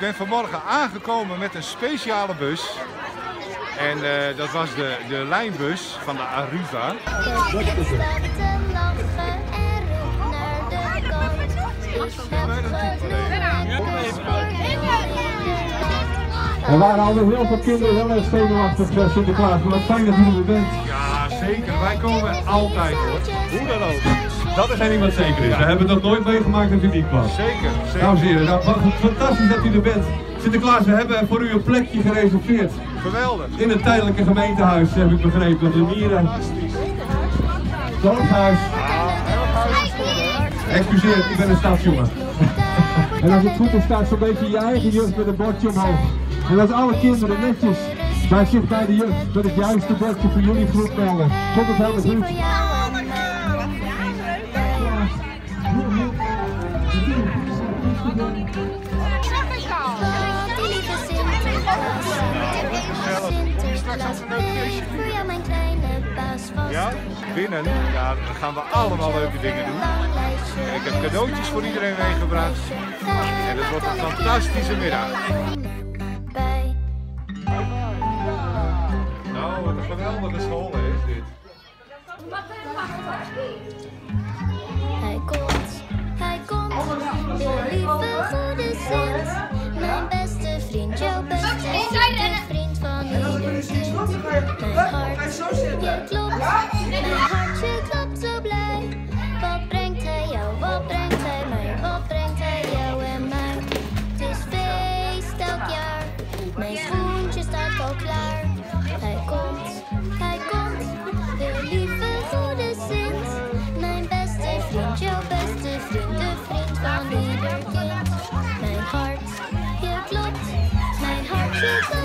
ben vanmorgen aangekomen met een speciale bus. En eh, dat was de, de lijnbus van de Arriva. De kind staat te lachen en roept naar de kant. Ik heb genoeg lekkers voor heel Er waren alweer heel veel kinderen heel erg zenuwachtig, eh, Sinterklaas. Maar wat fijn dat u er weer bent. Ja, zeker. Wij komen altijd hoor. Hoe dan ook. Dat is één ding wat zeker is. We hebben het nog nooit meegemaakt dat u niet kwam. Zeker, zeker. Dames en heren, nou, wat fantastisch dat u er bent. Sinterklaas, we hebben voor u een plekje gereserveerd. Geweldig. In het tijdelijke gemeentehuis, heb ik begrepen. De Mieren. Fantastisch. Dorpshuis. Excuseer, ik ben een stadsjongen. En als het goed is, staat zo'n beetje je eigen juf met een bordje omhoog. En als alle kinderen netjes bij zich bij de juf met het juiste bordje voor jullie groep melden, komt het helemaal goed. Voor jou en mij. Want die lieve Sinterklaas, Sinterklaas heeft voor jou mijn kleine baas vast. Ja, binnen, ja, dan gaan we allemaal leuke dingen doen. En ik heb cadeautjes voor iedereen meegebracht. En het wordt een fantastische middag. Bij. Nou, wat een geweldige school hè, is dit. Hij komt, hij komt, de lieve goede Sint. Mijn beste vriend, jouw beste vriend, de vriend van ieder kind. Mijn hartje klopt, mijn hartje klopt zo blij. Wat brengt hij jou, wat brengt hij mij, wat brengt hij jou en mij? Het is feest elk jaar, mijn schoentje staat al klaar. Hij komt, hij komt, de lieve goede Sint. Mijn beste vriend, jouw beste vriend, de vriend van ieder kind. Mijn hart, je klopt, mijn hartje klopt.